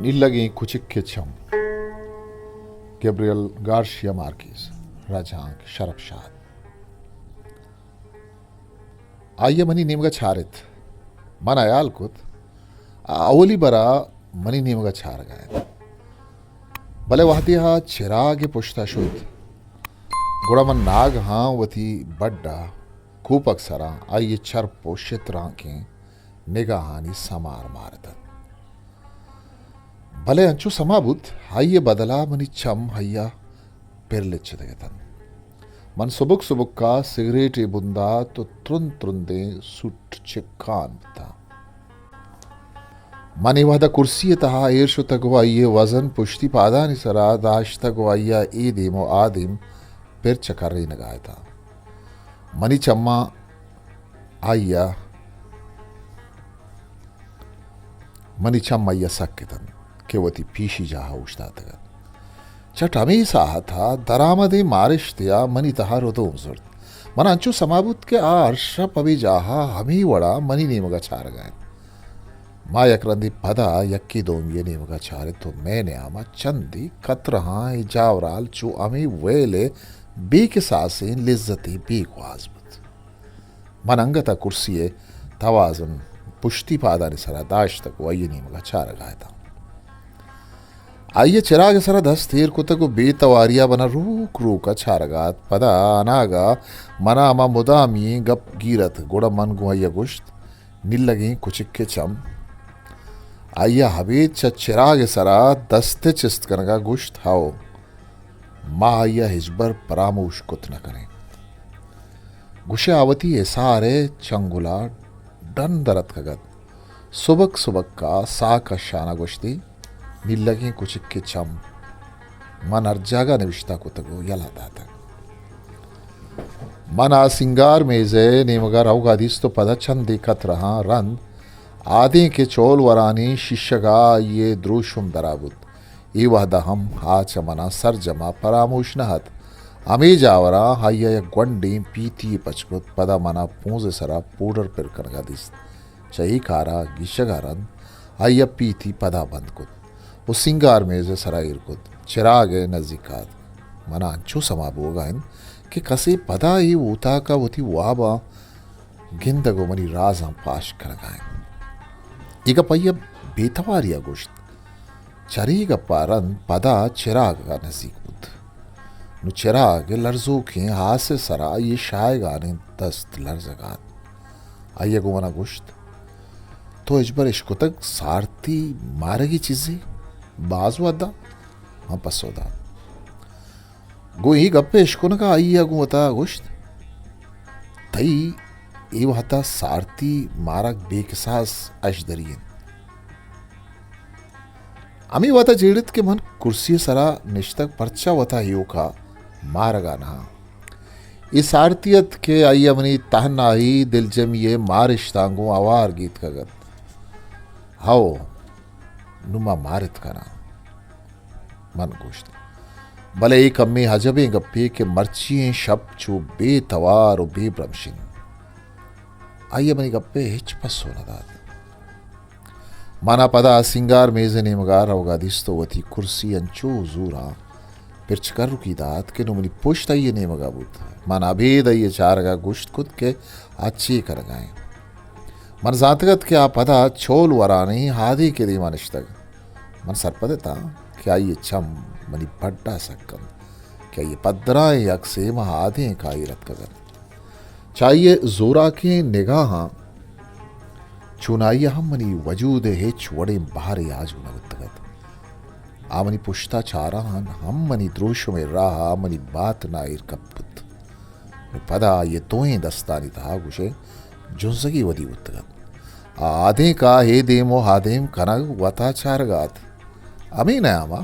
نیلگیں کچک ءِ چم۔ گیبریل گارشیا مارکیز۔ رجانک شرپ شاد۔ آئی ءَ منی نیمگ ءَ چارت۔ من ہیال کت، آ اولی برا منی نیمگ ءَ چارگ ءَ انت۔ بلے وہدے آ چراگ ءِ پشت ءَ شت، گڑا من ناگہاں وتی بڈ ءَ کوپگ سرا آئی ءِ چرپ ءُ شترانکیں نگاہانی سمار مارت ات۔ بلے انچو سما بوت، آئی ءِ بدل ءَ منی چم آئی ءَ پر لچتگ اتنت۔ من سبک سبک ءَ سگریٹے بندات ءُ ترند ترندیں سوٹ چکان بوتاں۔ من اے وہد ءَ کرسی ءِ تہا ایر شتگ ءُ آئی ءِ وزن پشتی پادانی سرا داشتگ ءُ آئی ءَ اے دیم ءُ آ دیم پر چکرینگ ءَ اتاں۔ منی چماں آئی ءَ، منی چم آئی ءَ سک اتنت کہ وتی پیشی جاہ ءَ اوشتاتگ ات۔ چٹ ہمے ساہت ءَ درآمدیں مارشتے ءَ منی تہا ردوم زرت۔ من انچو سما بوت کہ آ ہر شپ ہمے جاہ ءَ ہمے وڑا منی نیمگ ءَ چارگ ءَ انت۔ ما یک رندے پدا یکے دومی ءِ نیمگ ءَ چارت ءُ مئے نیام ءَ چندے کترہاں اے جاورال چو ہمے ویل ءِ بے کساسیں لذتے بے گواز بوت۔ من انگت ءَ کرسی ءِ توازن پشتی پادانی سرا داشتگ ءُ آئی ءِ نیمگ ءَ چارگ ءَ اتاں۔ آئی ءَ چراگ ءِ سرا دست ایر کتگ ءُ بے تواری ءَ من ءَ روک روک ءَ چارگ ءَ ات۔ پدا اناگہ من ءَ ہما مدامی ئیں گپ گیر ات، گڑا من گوں آئی ءَ گوشت، نیلگیں کچک ءِ چم۔ آئی ءَ ابید چہ چراگ ءِ سرا دست ءِ چست کنگ ءَ گوشت، ہئو، ما آئی ءَ ہچبر پراموش کت نہ کنیں۔ گوشئے آ وتی ہسار ءِ چنگل ءَ ڈن در اتکگ ات۔ سبک سبک ءَ ساہ کشان ءَ گوشتی، نیلگیں کچک ءِ چم۔ من ہر جاگہ نبشتہ کتگ ءُ یلہ داتگ۔ من آ سینگار میز ءِ نیمگ ءَ روگ ءَ دیست ءُ پدا چندے کترہاں رند آدینک ءِ چول ورانی شیشگ ءَ آئی ءِ دروشم درا بوت۔ اے وہد ءَ ہم آ چہ من ءَ سرجم ءَ پراموش نہ ات۔ ہمے جاوراں آئی ءَ یک گونڈیں پیتی یے پچ کت، پدا من ءَ پونز ءِ سرا پوڈر پر کنگ ءَ دیست۔ چہ اے کار ءَ گیشگ ءَ رند آئی ءَ پیتی پدا بند کت ءُ سینگار میز ءِ سرا ایر کت، چراگ ءِ نزیک ءَ ات۔ من ءَ انچو سما بوگ ءَ انت کہ کسے پدا اے اوتاک ءَ وتی واباں گندگ ءُ منی رازاں پاش کنگ ءَ انت۔ اے گپ آئی ءَ بے تواری ءَ گوشت۔ چرے گپ ءَ رند پدا چراگ ءَ نزیک بوت۔ نوں چراگ ءِ لرزوکیں آس ءِ سرا آئی ءِ شاہگانیں دست لرزگ ءَ ات۔ آئی ءَ گوں من ءَ گوشت، تو ہچبر اشکتگ سارتی مارگی چیزے؟ باز وھد ءَ؟ من پسو دات۔ گوں اے گپ ءِ اشکنگ ءَ آئی ءَ گوں وتا گوشت، تئی اے وھد ءَ سارتی مارگ بے کساس اشدری انت۔ ہمے وھد ءَ جیڑت کہ من کرسی ءِ سرا نشتگ، پرچا وتا ایوک ءَ مارگ ءَ نہ آں۔ اے سارتی ات کہ آئی ءَ منی تہنائی دلجمی ءِ مارشتاں گوں ہوار گیتکگ ات۔ ہئو، نوں ما مارت کناں۔ من گوشت، بلے اے کمے عجبیں گپے کہ مرچی ایں شپ چو بے توار ءُ بے برمش انت۔ آئی ءَ منی گپ ءِ ہچ پسو نہ دات۔ من ءَ پدا سینگار میز ءِ نیمگ ءَ روگ ءَ دیست ءُ وتی کرسی انچو زوراں پرچکرکی دات کہ نوں منی پشت آئی ءِ نیمگ ءَ بوت۔ من ابید آئی ءِ چارگ ءَ گوشت کت کہ آ چے کنگ ءَ انت۔ من زانتگ ات کہ آ پدا چول ورانیں ہادینک ءِ دیم ءَ نشتگ۔ من سرپد اتاں کہ آئی ءِ چم منی پڈ ءَ سک انت کہ آئی ءِ پدرائیں یک سیم ءَ ہادینک ءَ ایر اتکگ ات۔ چہ آئی ءِ زوراکیں نگاہاں چونائی ءَ ہم منی وجود ءِ ہچ وڑیں بہرے آجو نہ بوتگ ات۔ آ منی پشت ءَ چاران ہم منی دروشم ءِ راہ ءَ منی باتن ءَ ایر کپت۔ نوں پدا آئی ءِ دوئیں دستانی تہا گوشئے جنزگے ودی بوتگ ات۔ آ آدینک ءَ اے دیم ءُ آ دیم کنگ وتا چارگ ءَ ات۔ ہمے نیام ءَ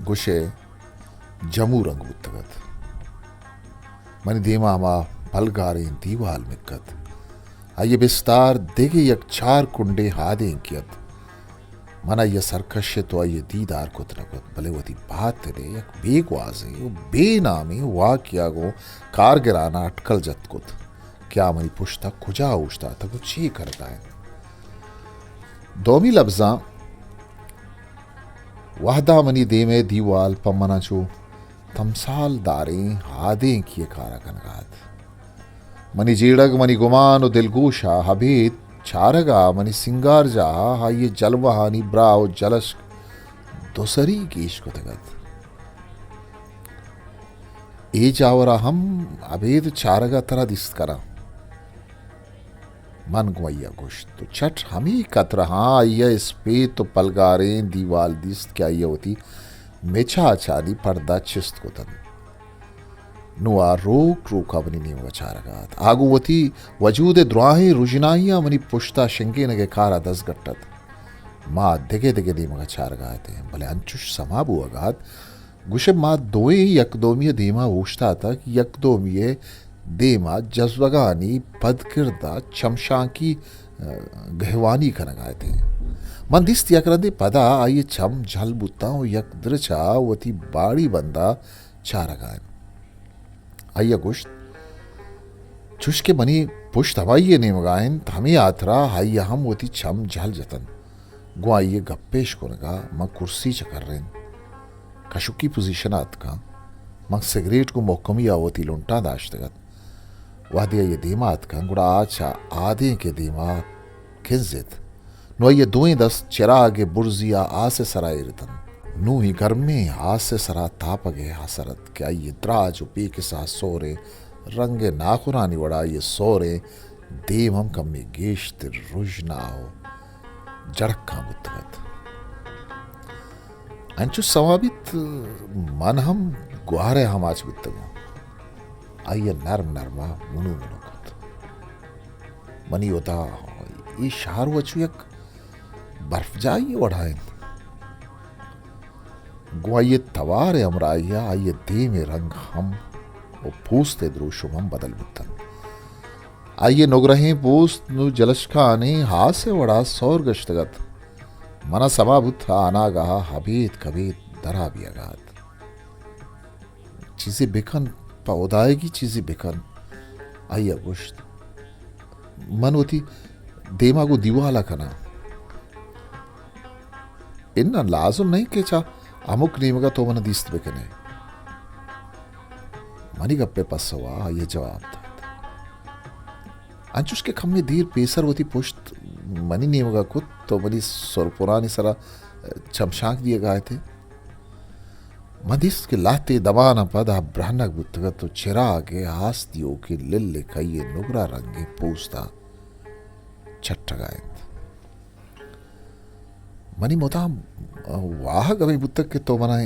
گوشئے جمو رنگ بوتگ ات۔ منی دیم ءَ ہما پلگاریں دیوال مک ات۔ آئی ءِ بستار دگہ یک چار کنڈیں آدینکے ات۔ من آئی ءَ سر کشت ءُ آئی ءِ دیدار کت نہ کت، بلے وتی باتن ءِ یک بے گوازیں ءُ بے نامیں واکے ءَ گوں کارگران ءَ اٹکل جت کت کہ آ منی پشت ءَ کجا اوشتاتگ ءُ چے کنگ ءَ انت۔ دومی لبزاں وہدا منی دیم ءِ دیوال پہ منا چو تمثال داریں آدینکے ءِ کار ءَ کنگ ءَ ات۔ منی جیڑگ، منی گمان و دلگوش ءَ ابید چارگ ءَ منی سینگار جاہ ءَ آئی ءِ جلوہانی براہ و جلشک دو سری گیش کتگ ات۔ اے جاور ءَ ہم ابید چارگ ءَ ترا دیست کناں۔ من گوں آئی ءَ گوشت، تو چٹ ہمے کترہاں آئی ءِ اسپیت و پلگاریں دیوال دیست کہ آئی ءَ وتی مچاچانی پردہ چست کت انت۔ نوں آ روک روک ءَ منی نیمگ ءَ چارگ ءَ ات۔ آ گوں وتی وجود ءِ دراہیں رژنائیاں منی پشت ءَ شنگینگ ءِ کار ءَ دزگٹ ات۔ ما دگہ دگہ نیمگ ءَ چارگ ءَ اتیں، بلے انچش سما بوگ ءَ ات، گوشئے ما دوئیں یک دومی ءِ دیما اوشتاتگ، یک دومی ءِ دیما جزوگانی پدکرد ءَ چمشانکی، ءَ، گہوانی کنگ ءَ اتیں۔ من دیست یک رندے پدا آئی ءِ چم جھل بوتاں و یک درچ ءَ وتی باڑی بند ءَ چارگ ءَ انت۔ آئی ءَ گوشت، چوش کہ منی پشت ہمائی ءِ نیمگ ءَ انت، ہمے ہاترا آئی ءَ ہم وتی چم جھل جت انت۔ گوں آئی ءِ گپ ءِ اشکنگ ءَ من کرسی چکرینت۔ کشکی پوزیشن ءَ اتکاں۔ من سگریٹ گوں مھکمی ءَ وتی لنٹاں داشتگ ات۔ وہدے آئی ءِ دیما اتکاں، گڑا آ چہ آدینک ءِ دیما کنزت۔ نوں آئی ءِ دوئیں دست چراگ ءِ برزی ءَ آس ءِ سرا ایر اتنت۔ نوں اے گرمیں آس ءِ سرا تاپگ ءِ اثر ات کہ آئی ءِ دراج و بے کساس سوریں رنگ ءِ ناخنانی وڑا آئی ءِ سوریں دیم ہم کمے گیشتر رژنا و جڑکاں بوتگ ات۔ انچو سما بیت، من ہم گوہر ءِ آماچ بوتگاں۔ آئی ءَ نرم نرم ءَ منو منو کت۔ منی ہدا، اے شہر و چو یک برف جاہی وڑا انت۔ گوں آئی ءِ توار ءِ ہمراہی ءَ آئی ءِ دیم ءِ رنگ ہم و پوست ءِ دروشم ہم بدل بوت انت۔ آئی ءِ نگرہیں پوست نوں جلشکانیں ہاس ءِ وڑا سور گشتگ ات۔ منا سما بوت، آ اناگاہ ءَ ابید کبید درا بیئگ ءَ ات۔ چیزے بکن، پہ ہدائیگی چیزے بکن۔ آئی ءَ گوشت، من وتی دیما گوں دیوال ءَ کناں۔ اناں، لازم نہ انت کہ چہ ہمک نیمگ ءَ تو من ءَ دیست بکن ئے۔ منی گپ ءِ پسو ءَ آئی ءَ جواب دات، انچوش کہ کمے دیر پیسر وتی پشت منی نیمگ ءَ کت، تو منی سرپرانی سرا چمشانک دیگ ءَ ات ئے۔ من دیست کہ لہتے دمان ءَ پد آ برہنگ بوتگ ات و چراگ ءِ آس دیوکیں لل ءِ کئی ءِ نگرہ رنگیں پوست ءَ چٹگ ءَ انت۔ منی مدام واہگ ہمے بوتگ کہ تو منا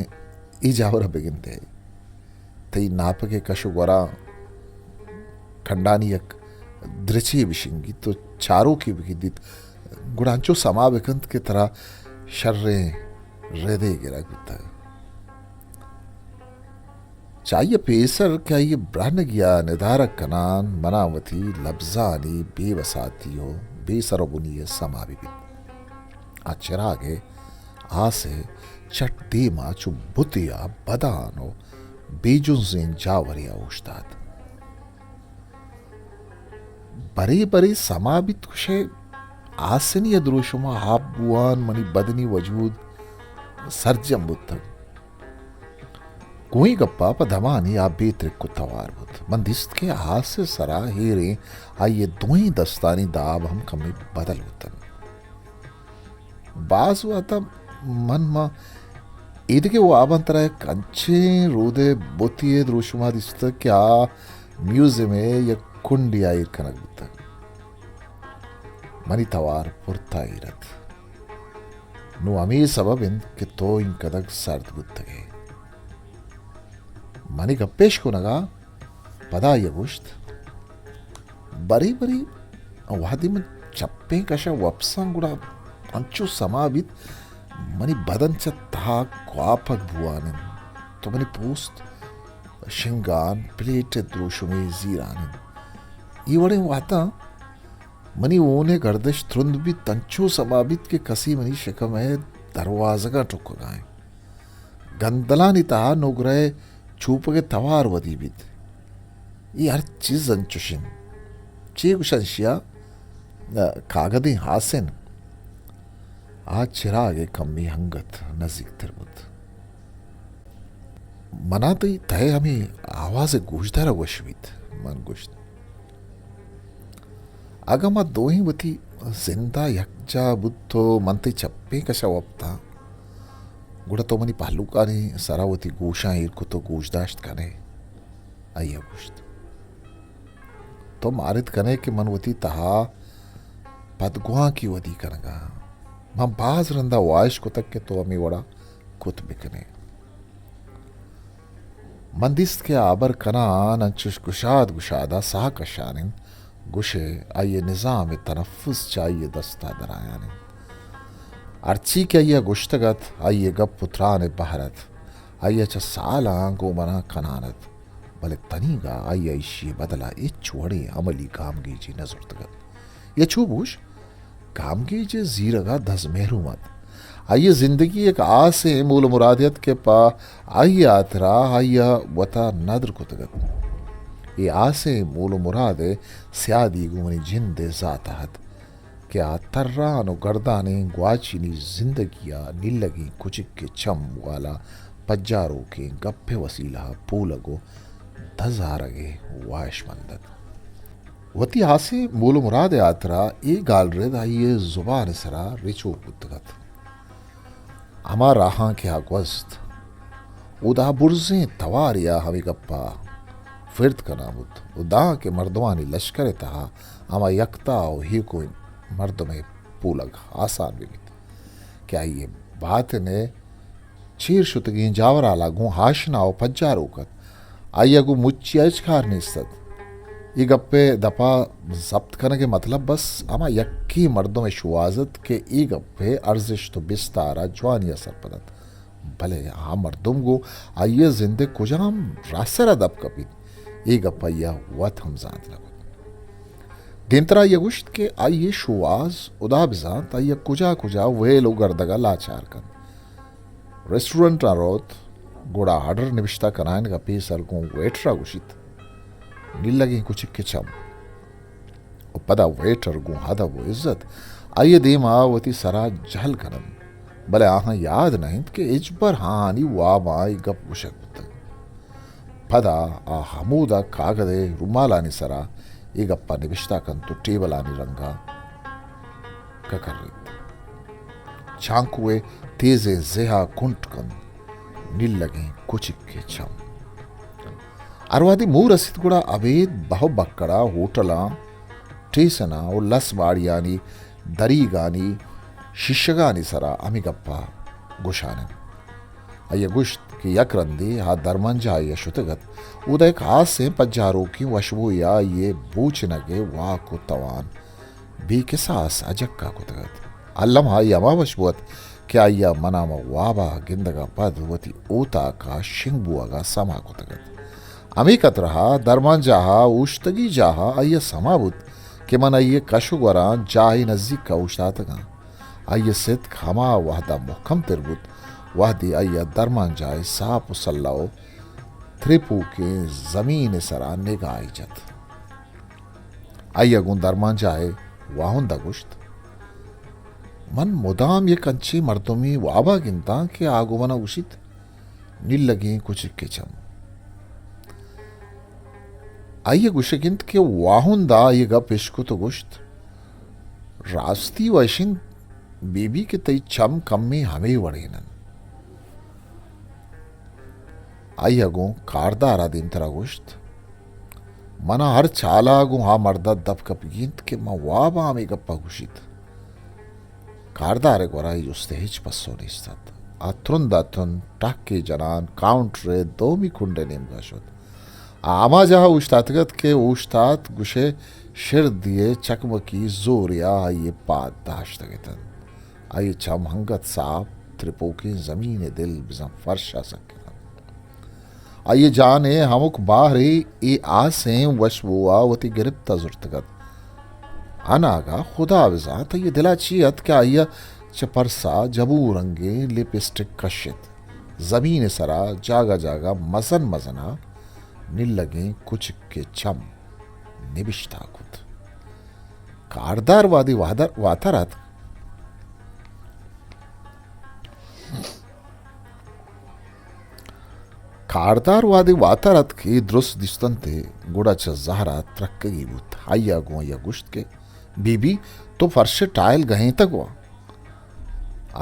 اے جاور ءَ بگندئے، تئی ناپگ ءِ کش و گوراں کنڈانی یک درچے بشنگیت و چاروکے بگندیت، گڑا انچو سما بکنت کہ ترا شریں ردے گرگ بوتگ۔ چہ آئی ءَ پیسر کہ آئی ءِ برہنگی ءَ ندارگ کنان، منا وتی لبزانی بے وساتی و بے سر و بنی ءِ سما بہ بیت۔ آ چراگ ءِ آس ءِ چٹ دیم ءَ چو بتے ءَ بدان و بے جنزیں جاورے ءَ اوشتات۔ برے برے سما بیت، گوشئے آسنی ءِ دروشم ءَ آپ بوان منی بدنی وجود سرجم بوتگ۔ گوں اے گپ ءَ پہ دمانے آ بے ترک و توار بوت۔ من دیست کہ آس ءِ سرا ایریں آئی ءِ دوئیں دستانی داب ہم کمے بدل بوت انت۔ باز وہداں من ماں ایدگہ واباں ترا یک انچیں رودے بتے ءِ دروشم ءَ دیستگ کہ آ میوزیم ءِ یک کنڈے ءَ ایر کنگ بوتگ۔ منی توار پر تاہیر ات۔ نوں ہمے سبب انت کہ تو اینکدگ سرد بوتگ ئے۔ منی گپ ءِ اشکنگ ءَ پدا آئی ءَ گوشت، برے برے وہدے من چپیں کش ءَ وپساں، گڑا انچو سما بیت منی بدن چہ تہا گواپگ بوان انت، تو منی پوست شنگان، پلیٹ ءِ دروشمے زیران انت۔ اے وڑیں وہداں منی ہون ءِ گردش ترند بیت، انچو سما بیت کہ کسے منی شکم ءِ دروازگاں ٹکگ ءَ انت۔ گندلانی تہا نگرہ ءِ چوپگ ءِ توار ودی بیت۔ اے ہر چیز انچش انت۔ چے گوشاں ایشی ءَ؟ کاگدیں ہاسن۔ آ چراگ ء کمی انگت نزیکتر بوت۔ منا تئی تہ ء ہمے آواز ء گوشدار ء وش بیت، من گوشت۔ اگاں ما دوئیں وتی زند ء یکجاہ بوت تو من تئی چپیں کش ء وپتاں، گڑا تو منی پہلوکانی سرا وتی گوشاں ایر کت ء گوشداشت کن ئے۔ آئی ء گوشت۔ تو مارت کن ئے کہ من وتی تہا پدگوانکی ودی کنگ ء آں۔ من باز رند ء واہش کتگ کہ تو ہمے وڑ ء کت بہ کن ئے۔ من دیست کہ آ ہبر کنان انچش گشاد گشاد ء ساہ کشان انت، گوش ئے آئی ء نظام ء تنفس چہ آئی ء دست ء درایان انت۔ ہرچی کہ آئی ء گوشتگ ات، آئی ء گپ ء تران ء بہر ات۔ آئی ء چہ سالاں گوں منا کنان ات۔ بلے تنیگا آئی ء ایشی ء بدل ء ہچ وڑیں عملی گامگیجے نہ زرتگ ات۔ یا چو بوش، گامگیج ء زیرگ ء دز محروم ات۔ آئی ء زندگی یک آسیں مول ء مرادے ات کہ پہ آئی ء ہاترا آئی ء وت ء ندر کتگ ات۔ اے آسیں مول ء مراد ء سیادی گوں منی جند ء زات ء ات۔ کہ آ تران و گردانیں گواچنی زندگی ء نیلگیں کچکے چم والا پجاروکیں گپ ء وسیلہ ء پولگ و دزارگ ء واہشمند ات۔ وتی ہاسیں مول و مراد ء ہاترا اے گالرد آئی ء زبان ء سرا رچوک بوتگ ات۔ ہما راہاں کہ آ گوست، اودا برزیں توارے ء ہمے گپ ء فرد کنان بوت و داں کہ مردمانی لشکر ء تہا ہما یکتا و ہیکوئیں مردم ء پولگ آسان بہ بیت کہ آئی ء باتن ء چیر شتگیں جاورھالا گوں آشنا و پجاروک ات۔ آئی ء گوں مچی ء ہچ کار نیست ات۔ اے گپ ء دپا ضبط کنگ ء مطلب بس ہما یکیں مردم ء شوہاز ات کہ اے گپ ء ارزشت و بستار ء جوانی ء سرپد ات۔ بلے آ مردم گوں آئی ء زند ء کجام راہسر ء دپ کپیت، اے گپ آئی ء وت ہم زانت نہ کت۔ دیمترا آئی ء گوشت کہ آئی ء شوہاز ہدا بزانت آئی ء کجا کجا ویل و گردگ ء لاچار کنت۔ ریسٹورنٹاں روت، گڑا آرڈر نبشتہ کنائینگ ء پیسر گوں ویٹر ء گوشیت، نیلگیں کچکے چم۔ و پدا ویٹر گوں ادب و عزت آئی ء دیما وتی سرا جہل کن انت، بلے آہاں یاد نہ انت کہ ہچبر آہانی واباں اے گپ گوشگ بوتگ۔ پدا آ ہمودا کاگد ء رومالانی سرا اے گپا نبشتہ کنت و ٹیبلانی رنگا ککریت۔ چانکو ء تیزیں زہا کنٹ کنت، نیلگیں کچکے چم۔ ہر وہدے موہ رسیت گڑا ابید بہو بکڑا ہوٹلاں، ٹیسناں و لس ماڑیانی دریگانی شیشگانی سرا ہمے گپا گوشان انت۔ آئی ء گوشت کہ یک رندے آ درمانجاہے ء شتگ ات، اودا یک ہاسیں پجاروکیں وشبوے ء آئی ء بوچنگ ء واک و توان بے کساس اجکا کتگ ات۔ الم آئی ہما وشبو ات کہ آئی ء منا ہما واب ء گندگ ء پد وتی اوتاک ء شنگ بوہگ ء سما کتگ ات۔ ہمے کترہ ء درمانجاہ ء اوشتگی جاہ ء آئی ء سما بوت کہ من آئی ء کش و گوراں جاہے نزیک ء اوشتاتگ آں۔ آئی ء ستک ہما وہد ء مہکم تر بوت، وہدے آئی ء درمانجاہ ء ساپ و سلہ و ترپوکیں زمین ء سرا نگاہے جت۔ آئی ء گوں درمانجاہ ء واہند ء گوشت، من مدام یک انچیں مردمے واب ء گنداں کہ آ گوں من ء گوشیت، نیلگیں کچکے چم۔ آئی ء گوشگ انت کہ واہند ء آئی ء گپ اشکت و گوشت، راستی و اش انت بی بی کہ تئی چم کمے ہمے وڑین انت۔ آئی ء گوں کاردار ء دیمترا گوشت، منا ہر چالا گوں آ مرد ء دپ کپگی انت کہ من واب ء ہمے گپ ء گوشیت۔ کاردار ء گورا اے جست ء ہچ پسو نیست ات۔ آ ترند ء ترند ٹہکے جنان کاؤنٹر ء دومی کنڈ ء نیمگا شت۔ آ ہما جاہ ء اوشتاتگ ات کہ اوشتات گوشئے شردی ء چکمکی زورے ء آئی ء پاد داشتگ اتنت۔ آئی ء چم انگت ساپ ترپوکیں زمین ء دل بزاں فرش ء سکگ ات۔ آئی ء جان ء ہمک بہرے اے آسیں وشبو ء وتی گرپت ء زرتگ ات۔ اناگہ خدا بزانت آئی ء دل ء چی ات کہ آئی ء چہ پرس ء جبو رنگیں لپسٹک کشت۔ زمین ء سرا جاگہ جاگہ مزن مزن ء نیلگیں کچکے چم نبشتہ کت۔ کاردار وہدے وہدر-، واتر اتک، کاردار وہدے واتر اتک ءُ درست دیست انت ءُ گڑا چہ زہر ءَ ترکگی بوت۔ آئی ءَ گوں آئی ءَ گوشت کہ بی بی، تو فرش ءِ ٹائل گہینتگ وا۔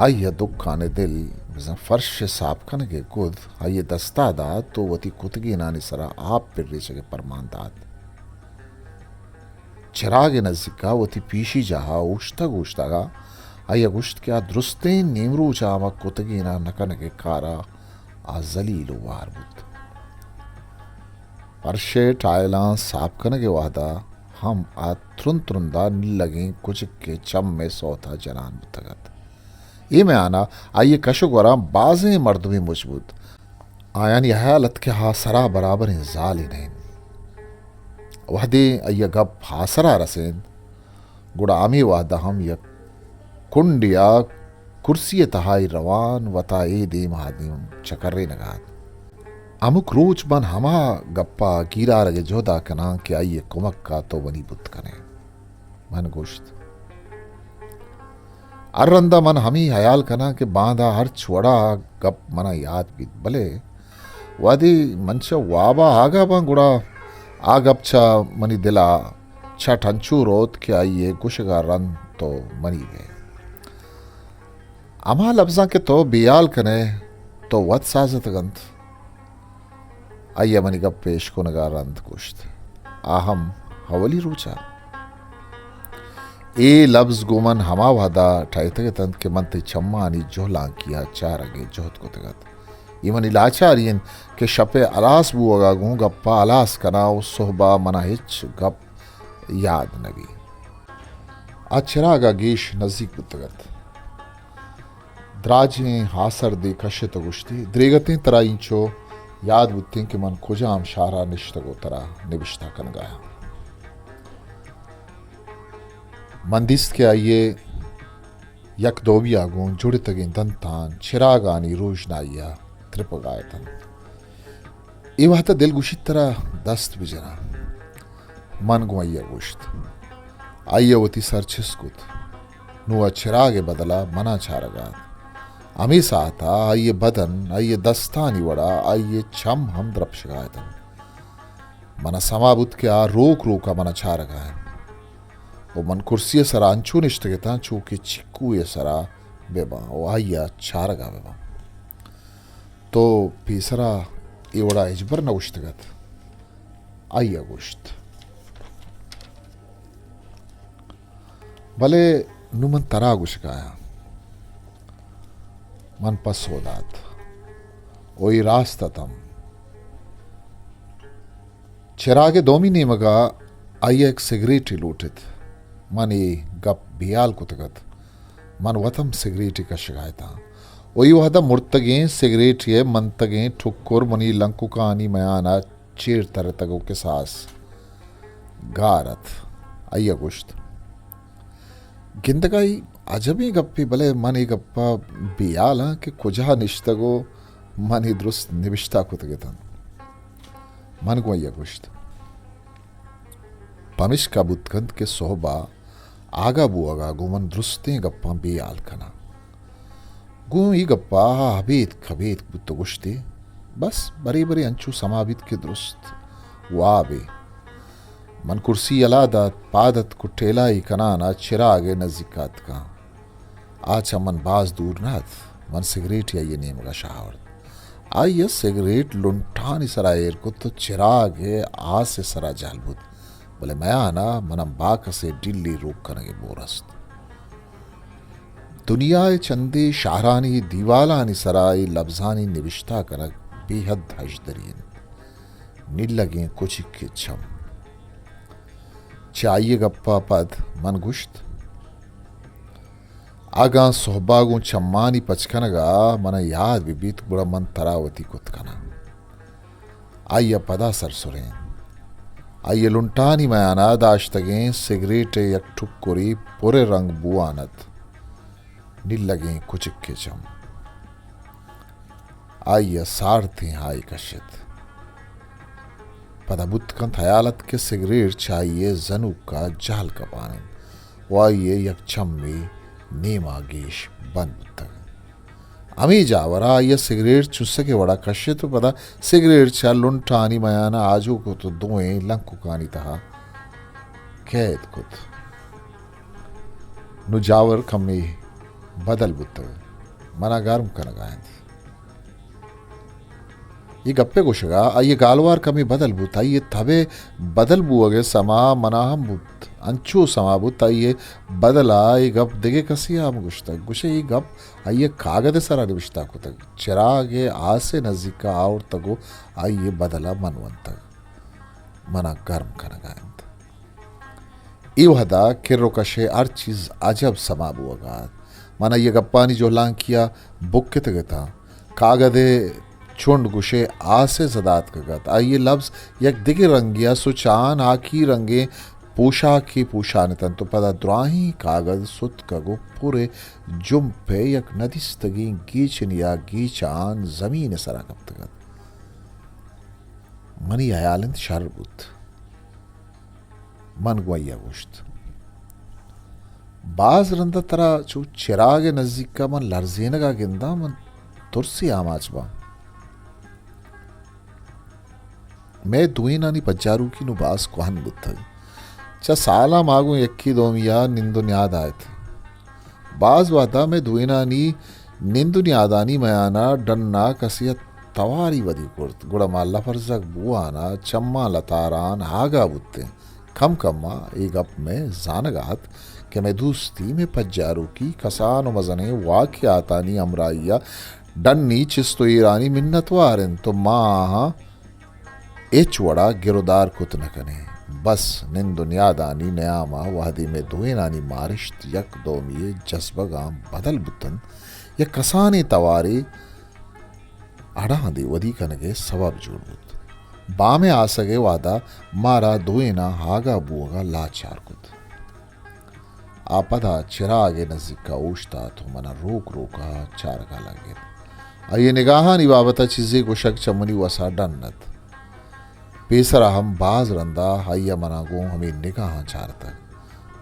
آئی ءَ دکان ءِ دل بزاں فرش ءِ ساپ کنگ ءِ گد آئی ءِ دست ءَ دات ءُ وتی کتگینانی سرا آپ پریچگ ءِ پرمان دات۔ چراگ ءِ نزیک ءَ وتی پیشی جاہ ءَ اوشتگ اوشتگ ءَ آئی ءَ گوشت کہ آ درستیں نیمروچ ءَ ہما کتگیناں نہ کنگ ءِ کار ءَ آ ذلیل ءُ وار بوت۔ فرش ءِ ٹائلاں ساپ کنگ ءِ وہد ءَ ہم آ ترند ترند ءَ نلگیں کچک ءِ چم ءِ سوت ءَ جنان بوتگ ات۔ اے میان ءَ آئی ءِ کش ءُ گوراں بازیں مردمے مچ بوت۔ آیانی ہیال ات کہ آ سرا برابریں زالے نہ انت۔ وہدے آئی ءِ گپ آسر ءَ رسینت، گڑا ہمے وہد ءَ ہم یک کنڈے ءَ کرسی ءِ تہا ایر روان وتا اے دیم آ دیم چکرینگ ءَ ات۔ ہمک روچ من ہما گپ ءَ گیرارگ ءِ جہد ءَ کناں کہ آئی ءِ کمک ءَ تو منی بوت کن ئے۔ من گوشت، ہر رند ءَ من ہمے ہیال کناں کہ باندا ہرچ وڑا گپ منا یات بیت، بلے وہدے من چہ واب ءَ آگاہ باں، گڑا آ گپ چہ منی دل ءَ چٹ انچو روت کہ آئی ءِ گوشگ ءَ رند تو منی بئے۔ ہما لبزاں کہ تو بے ہیال کن ئے، تو وت ساز اتگ انت۔ آئی ءَ منی گپ ءِ اشکنگ ءَ رند گوشت، آ ہم اولی روچ ءَ۔ اے لبز گوں من ہما وہد ءَ ٹہیتگ ات انت کہ من تئی چمانی جہلانکی ءَ چارگ ءِ جہد کتگ ات۔ اے منی لاچاری انت کہ شپ ءِ ہلاس بوہگ ءَ گوں گپ ءَ ہلاس کناں ءُ سہب ءَ من ءَ ہچ گپ یاد نہ بیت۔ آ چراگ ءَ گیش نزیک بوتگ ات۔ دراجیں آسردے کشت ءُ گوشتی، دریگتیں ترا اینچو یاد بوتیں کہ من کجام شہر ءَ نشتگ ءُ ترا نبشتہ کنگ ءَ آں۔ من دیست کہ آئی ءِ یک دومی ءَ گوں جڑتگیں دنتان چراگانی روژنائی ءَ ترپگ ءَ ات انت۔ اے وہد ءَ دل گوشیت ترا دست بجناں۔ من گوں آئی ءَ گوشت۔ آئی ءَ وتی سر چست کت۔ نوں آ چراگ ءِ بدل ءَ من ءَ چارگ ءَ ات۔ ہمے ساعت ءَ آئی ءِ بدن، آئی ءِ دستانی وڑ ءَ آئی ءِ چم ہم درپشگ ءَ ات انت۔ من ءَ سما بوت کہ آ روک روک ءَ من ءَ چارگ ءَ انت۔ ءُ من کرسی ءِ سرا انچو نشتگ اتاں چو کہ چکوے ءِ سرا بہ باں ءُ آئی ءَ چارگ ءَ بہ باں۔ تو پیسرا اے وڑا ہچبر نہ گوشتگ ات، آئی ءَ گوشت۔ بلے نوں من ترا گوشگ ءَ آں۔ من پسو دات، او اے راست ات ہم۔ چراگ ءِ دومی نیمگ ءَ آئی ءَ یک سگریٹے لوٹ ات۔ من اے گپ بے ہیال کتگ ات۔ من وت ہم سگریٹے کشگ ءَ اتاں۔ ءُ اے وہد ءَ مرتگیں سگریٹے ءِ منتگیں ٹکر منی لنککانی میان ءَ چیر ترتگ ءُ کساس گار ات۔ آئی ءَ گوشت، گندگ ءَ اے عجبیں گپے، بلے من اے گپ ءَ بے ہیال آں کہ کجا نشتگ ءُ من اے درست نبشتہ کتگ اتنت۔ من گوں آئی ءَ گوشت، پمشکا بوت کنت کہ سہب ءَ آگاہ بوہگ ءَ گوں من درستیں گپاں بے ہیال کناں۔ گوں اے گپ ءَ آ ابیتک ابیتک بوت ءُ گوشت ئے، بس برے برے انچو سما بیت کہ درست وابے۔ من کرسی یلہ دات، پاد اتک ءُ ٹیلائی کنان ءَ چراگ ءِ نزیک ءَ اتکاں۔ آ چہ من باز دور نہ ات۔ من سگریٹے آئی ءِ نیمگ ءَ شہ آورت۔ آئی ءَ سگریٹ لنٹانی سرا ایر کت ءُ چراگ ءِ آس ءِ سرا جہل بوت، بلے میان ءَ من ءَ باکس ءِ ڈیلی روک کنگ ءِ بور است۔ دنیا ءِ چندے شہرانی دیوالانی سرا اے لبزانی نبشتہ کنگ بے حد ہژدری انت۔ نیلگیں کچکے چم۔ چہ آئی ءِ گپ ءَ پد من گوشت، اگاں سہب ءَ گوں چمانی پچ کنگ ءَ من ءَ یات بہ بیت، گڑا من ترا وتی کت کناں۔ آئی ءَ پدا سر سرینت۔ آئی ءِ لنٹانی میان ءَ داشتگیں سگریٹ ءِ یک ٹکرے پر رنگ بوان ات۔ نیلگیں کچکے چم۔ آئی ءَ سارتیں ہائے کشت۔ پدا بوت کنت ہیال ات کہ سگریٹ چہ آئی ءِ زنوک ءَ جہل کپان انت ءُ آئی ءِ یک چمے نیما گیش بند بوتگ۔ ہمے جاور ءَ آئی ءَ سگریٹ چسگ ءِ وڑا کشت ءُ پدا سگریٹ چہ لنٹانی میان ءَ آجو کت ءُ دوئیں لنککانی تہا قید کت۔ نوں جاور کمے بدل بوتگ، منا گرم کنگ ءَ انت۔ اے گپ ءِ گوشگ ءَ آئی ءِ گالوار کمے بدل بوت، آئی ءِ تب ءِ بدل بوگ ءِ سما منا ہم بوت، انچو سما بوت، آئی ءِ بدل ءَ اے گپ دگہ کسے ءَ ہم گوشتگ۔ گوشئے اے گپ آئی ءِ کاگد ءِ سرا نبشتہ کتگ، چراگ ءِ آس ءِ نزیک ءَ آورتگ ءُ آئی ءِ بدل ءَ من ونتگ۔ منا گرم کنگ ءَ انت۔ اے وہد ءَ کر ءُ کش ءِ ہر چیز عجب سما بوگ ءَ ات۔ من آئی ءِ گپانی جہلانکی ءَ بکتگ اتاں۔ کاگد ءِ چنڈ گوشئے آس ءِ زد ءَ اتکگ ات۔ آئی ءِ لبز یک دگہ رنگے ءَ سچان ہاکی رنگیں پوشاکے پوشان اتنت ءُ پدا دراہیں کاگد ستکگ ءُ پر ءِ جمپ ءِ یک ندیستگیں گیچنے ءَ گیچان زمین ءِ سرا کپتگ ات۔ منی ہیال انت شر بوت۔ من گوں آئی ءَ گوشت، باز رند ءَ ترا چو چراگ ءِ نزیک ءَ من لرزینگ ءَ گنداں، من ترسے آماچ باں۔ مئے دوئینانی پجاروکی نوں باز کوہن بوتگ۔ چہ سالاں ما گوں یکے دومی ءَ نند ءُ نیاد ءَ ات۔ باز وہد ءَ مئے دوئینانی نند ءُ نیادانی میان ءَ ڈن ءَ کسے ءَ تواری ودی کرت، گڑا ما لپرزگ بوان ءَ چماں لتاران آگاہ بوتیں۔ کم کم ءَ اے گپ مئے زانگ ءَ ات کہ مئے دوستی، مئے پجاروکی کسان ءُ مزنیں واقعاتانی ہمراہی ءَ ڈنی چست ءُ ایرانی منتوار انت ءُ ما آہاں ہچ وڑا گر ءُ دار کت نہ کنیں۔ بس نند ءُ نیادانی نیام ءَ وہدے مئے دوئینانی مارشت یک دومی ءِ جزبگاں بدل بوتنت، یک کسانیں توارے اڑاں دے ودی کنگ ءِ سبب جوڑ بوت۔ بام ءِ آسگ ءِ وہد ءَ مارا دوئیناں آگاہ بوگ ءَ لاچار کت۔ آ پدا چراگ ءِ نزیک ءَ اوشتات ءُ من ءَ روک روک ءَ چارگ ءَ لگت۔ آئی ءِ نگاہانی بابت ءَ چیزے گوشگ چہ منی وس ءَ ڈن ات۔ پیسر ءَ ہم باز رند ءَ آئی ءَ من ءَ گوں ہمے نگاہاں چارتگ۔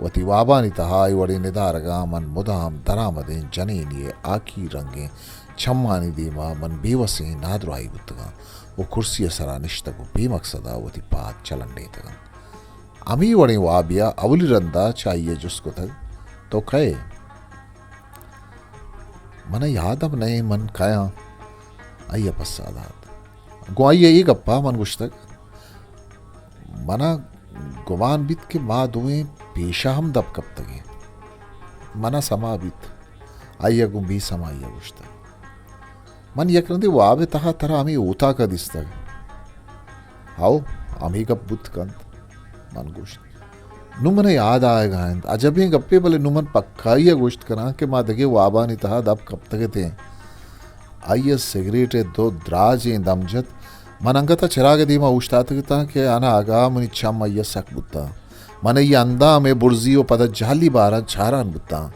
وتی وابانی تہا اے وڑیں ندارگاں من مدام درآمدیں جنینے ءِ ہاکی رنگیں چمانی دیم ءَ من بے وسیں نادراہی بوتگاں ءُ کرسی ءِ سرا نشتگ ءُ بے مقصد ءَ وتی پاد چلنڈینتگ انت۔ ہمے وڑیں وابے ءَ اولی رند ءَ چہ آئی ءَ جست کتگ، تو کئے؟ من ءَ یات ہم نہ ایں من کئے آں۔ آئی ءَ پسہ دات۔ گوں آئی ءَ اے گپ ءَ من گوشتگ، من ءَ گمان بیت کہ ما دوئیں پیش ءَ ہم دپ کپتگ ایں۔ من ءَ سما بیت۔ آئی ءَ گوں بے سمائی ءَ گوشتگ، من یک رندے واب ءِ تہا ترا ہمے اوتاک ءَ دیستگ۔ ہئو، ہمے گپ بوت کنت، من گوشت۔ نوں من ءَ یاد آیگ ءَ انت۔ عجبیں گپے، بلے نوں من پکائی ءَ گوشت کناں کہ ما دگہ وابانی تہا دپ کپتگ اتیں۔ آئی ءَ سگریٹ ءِ دو دراجیں دم جت۔ من انگت ءَ چراگ ءِ دیم ءَ اوشتاتگ اتاں کہ اناگاہ منی چم آئی ءَ سک بوتاں۔ من آئی ءِ اندام ءِ برزی ءُ پدا جہلی باراں چاران بوتاں۔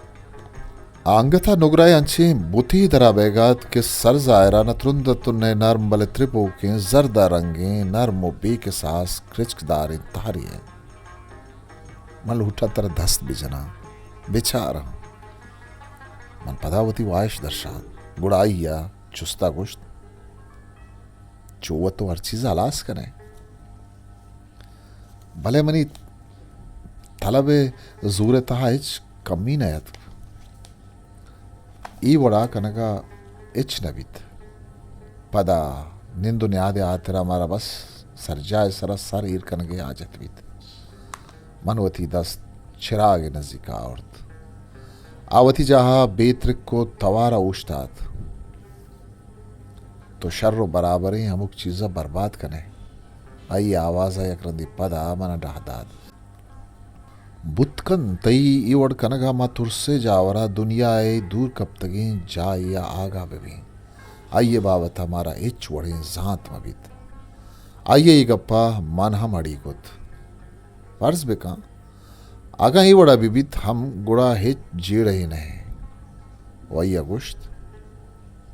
آ انگت ءَ نگرہ ءِ انچیں بتے درا بئیگ ءَ ات کہ سر ظاہر ءَ نہ ترند ءُ تنے نرم، بلے ترپوکیں زرد ءَ رنگیں نرم ءُ بے کساس کرچکداریں تہرے ءَ۔ من لوٹاں ترا دست بجناں، بچاراں۔ من پدا وتی واہش درشان، گڑا آئی ءَ چست ءَ گوشت، چو وت تو ہر چیز ءَ ہلاس کنئے۔ بلے منی طلب ءِ زور ءِ تہا ہچ کمی نہ اتک۔ اے وڑا کنگ ءَ ہچ نہ بیت۔ پدا نند ءُ نیاد ءِ ہاترا مارا بس سرجاہ ءِ سرا سر ایر کنگ ءِ حاجت بیت۔ من وتی دست چراگ ءِ نزیک ءَ آورت۔ آ وتی جاہ ءَ بے ترک ءُ توار ءَ اوشتات۔ تو شر ءُ برابریں ہمک چیز ءَ برباد کنئے۔ آئی ءِ آواز ءَ یک رندے پدا من ءَ ڈاہ دات۔ بوت کنت تئی اے وڑ کنگ ءَ ما ترس ءِ جاور ءَ دنیا ءِ دور کپتگیں جاہے ءَ آگاہ بہ بیں۔ آئی ءِ بابت ءَ مارا ہچ وڑیں زانت مہ بیت۔ آئی ءِ اے گپ ءَ من ہم اڑی کت۔ فرض بہ کن، اگاں اے وڑ ءَ بہ بیت ہم، گڑا ہچ جیڑہے نہ ایں۔ ءُ آئی ءَ گوشت،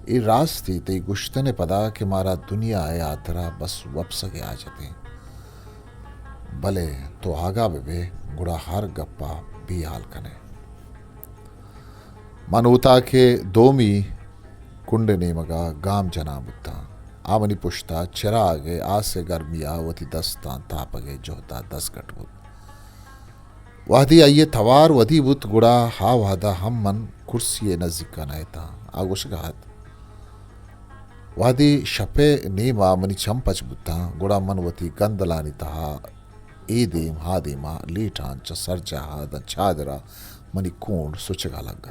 اے راستی تئی گوشتن ءِ پدا کہ مارا دنیا ءِ ہاترا بس وپسگ ءِ حاجت ایں، بلے تو آگاہ بہ بئے، گڑا ہر گپ ءَ بے ہال کنئے۔ من اوتاک ءِ دومی کنڈ ءِ نیمگ ءَ گام جنان بوتاں۔ آ منی پشت ءَ چراگ ءِ آس ءِ گرمی ءَ وتی دستاں تاپگ ءِ جہد ءَ دزگٹ بوت۔ وہدے آئی ءِ توار ودی بوت، گڑا آ وہد ءَ ہم من کرسی ءِ نزیک ءَ نہ اتاں۔ آ گوشگ ءَ ات، وہدے شپ ءِ نیم ءَ منی چم پچ بوتاں، گڑا من وتی گندلانی تہا اے دیم ہا دیم ءَ لیٹاں، چہ سرجاہ ءَ داں چادر ءَ منی کونڈ سچگ ءَ لگت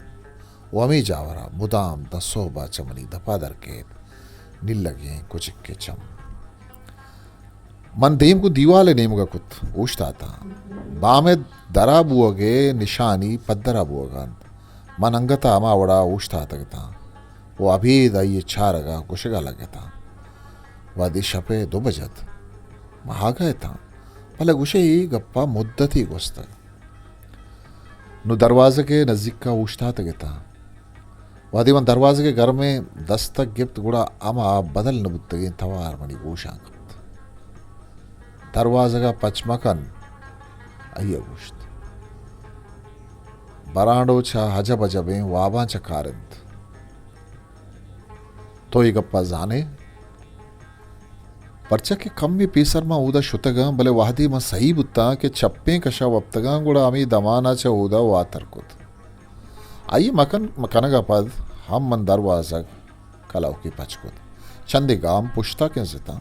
و ہمے جاور ءَ مدام داں سہب ءَ چہ منی دپ ءَ در کیت نیلگیں کچکے چم۔ من دیم گوں دیوال ءِ نیمگ ءَ کت، اوشتاتاں۔ بام ءِ درا بوگ ءِ نشانی پدر ءَ بوگ ءَ انت۔ من انگت ءَ ہما وڑ ءَ اوشتاتگ اتاں و ابید آئی ءِ چارگ ءَ گوشگ ءَ لگ اتاں۔ وہدے شپ ءِ دو بج ات، من آگاہ اتاں، بلے گوشئے اے گپ ءَ مدتے گوستگ۔ نوں دروازگ ءِ نزیک ءَ اوشتاتگ اتاں۔ وہدے من دروازگ ءِ گرمیں دستک گپت، گڑا ہما بدل نہ بوتگیں توار منی گوشاں کپت۔ دروازگ ءَ پچ مکن، آئی ءَ گوشت۔ برانڈو چہ عجب عجبیں واباں چہ کار انت۔ تو اے گپ ءَ زان ئے؟ پرچا کہ کمے پیسر من اودا شتگاں، بلے وہدے من سہی بوتاں کہ چپیں کش ءَ وپتگاں، گڑا ہمے دمان ءَ چہ اودا واتر کت۔ آئی ءِ مکن، مکنگ ءَ پد ہم من دروازگ کلوکے پچ کت۔ چندے گام پشت ءَ کنزتاں۔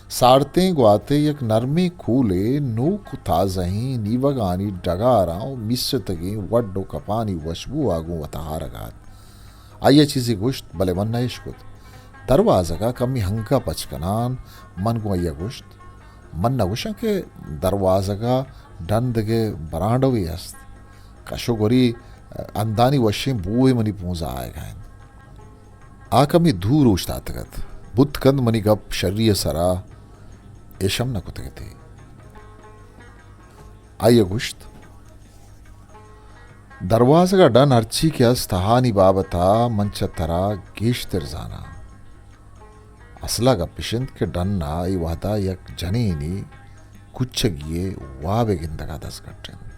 ساڑتیں گواتے یک نرمیں کولے نوک و تازہیں نیوگانی ڈگاراں و میستگیں وڈ و کپانی وشبو ءَ گوں وت ءَ آرگ ءَ ات۔ آئی ءَ چیزے گوشت، بلے من نہ اشکت۔ دروازگ ءَ کمے ہنگہ پچ کنان، من گوں آئی ءَ گوشت، من نہ گوشاں کہ دروازگ ءَ ڈن دگہ برانڈوے است۔ کش و گوری اندانی وشیں بوئے منی پونز ءَ آیگ ءَ انت۔ آ کمے دور اوشتاتگ ات۔ بوت کنت منی گپ شری ءِ سرا اش ہم نہ کتگ اتی۔ آئی ءَ گوشت، دروازگ ءِ ڈن ہرچی کہ است، تہانی بابت ءَ من چہ ترا گیشتر زاناں۔ اصل ءَ گپ اش انت کہ ڈن ءَ اے وہد ءَ یک جنینے کچگی ءِ واب ءِ گندگ ءَ دزگٹ انت۔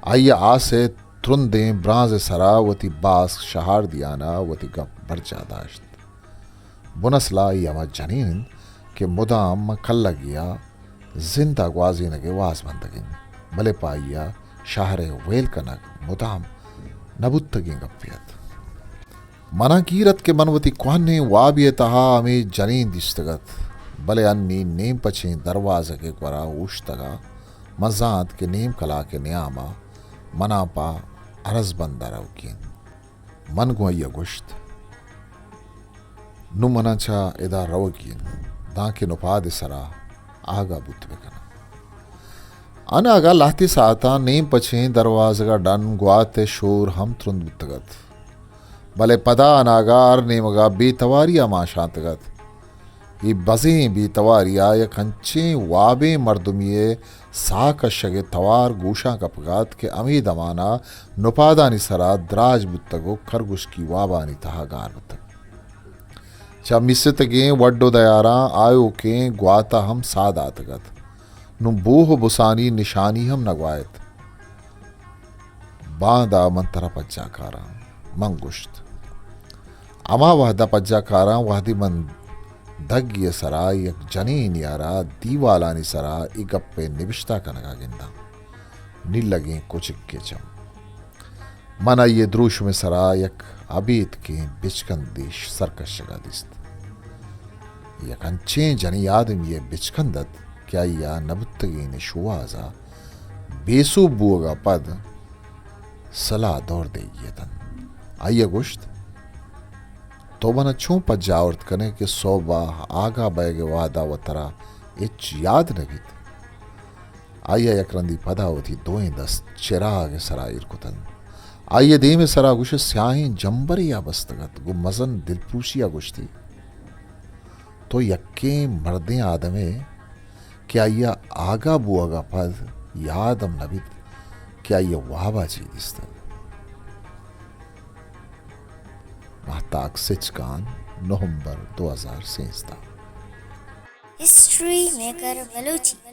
آئی ءَ آس ءِ ترندیں برانز ءِ سرا وتی باسک شہاردیان ءَ وتی گپ برجاہ داشت۔ بن اصل ءَ آئی ہما جنین انت کہ مدام ماں کلگی ءَ زند ءَ گوازینگ ءِ واز بندگ انت، بلے پہ آئی ءَ شہر ءِ ویل کنگ مدام نہ بوتگیں گپے ات۔ منا گیر ات کہ من وتی کوہنیں وابے ءِ تہا ہمے جنین دیستگ ات، بلے انی نیم پچیں دروازگ ءِ گورا اوشتگ ءَ من زانت کہ نیم کلاک ءِ نیام ءَ منا پہ ارزبند ءَ روگی انت۔ من گوں آئی ءَ گوشت، نوں منا چہ ادا روگی انت، دانکہ نپاد ءِ سرا آگاہ بوت بکناں۔ اناگہ لہتے ساعتاں نیم پچیں دروازگ ءِ ڈن گوات ءِ شور ہم ترند بوتگ ات۔ بلے پدا اناگہ ہر نیمگ ءَ بے تواری ءَ مانشانتگ ات۔ اے بزیں بے تواری ءَ یک انچیں وابیں مردمے ءِ ساہ کشگ ءِ توار گوشاں کپگ ات کہ ہمے دمان ءَ نپادانی سرا دراج بوتگ و کرگوشکی وابانی تہا گار بوتگ۔ چہ میستگیں وڈ و دیاراں آیوکیں گوات ءَ ہم ساہ داتگ ات۔ نوں بوہ و بسانی نشانی ہم نہ گواہت۔ باندا من ترا پجا کاراں، من گوشت۔ ہما وہدا پجا کاراں، وہدے من دگی ءِ سرا یک جنینے ءَ را دیوالانی سرا اے گپ ءِ نبشتہ کنگ ءَ گنداں۔ نیلگیں کچکے چم۔ من آئی ءِ دروشم ءِ سرا یک ابیتکیں بچکندے سرکشگ ءَ دیست۔ یک انچیں جنی آدمی ءِ بچکند ات کہ آئی ءَ نہ بوتگیں شوہاز ءَ بے سوب بوگ ءَ پد سلاہ دور دیگی اتنت۔ آئی ءَ گوشت، تو من ءَ چون پجا آورت کن ئے کہ سہب ءَ آگاہ بئیگ ءِ وہد ءَ و ترا ہچ یاد نہ بیت؟ آئی ءَ یک رندے پدا وتی دوئیں دست چراگ ءِ سرا ایر کتنت۔ آئی ءِ دیم ءِ سرا گوش ئے سیاہیں جمبرے ءَ بستگ ات، گوں مزن دلپروشی ءَ گوشتی، تو یکیں مردیں آدمے کہ آئی ءَ آگاہ بوگ ءَ پد یاد ہم نہ بیت کہ آئی ءَ واب ءَ چے دیستگ۔ ماہتاک سچکان، نومبر دو ہزار سیزدہ۔ ہسٹری میکر بلوچی۔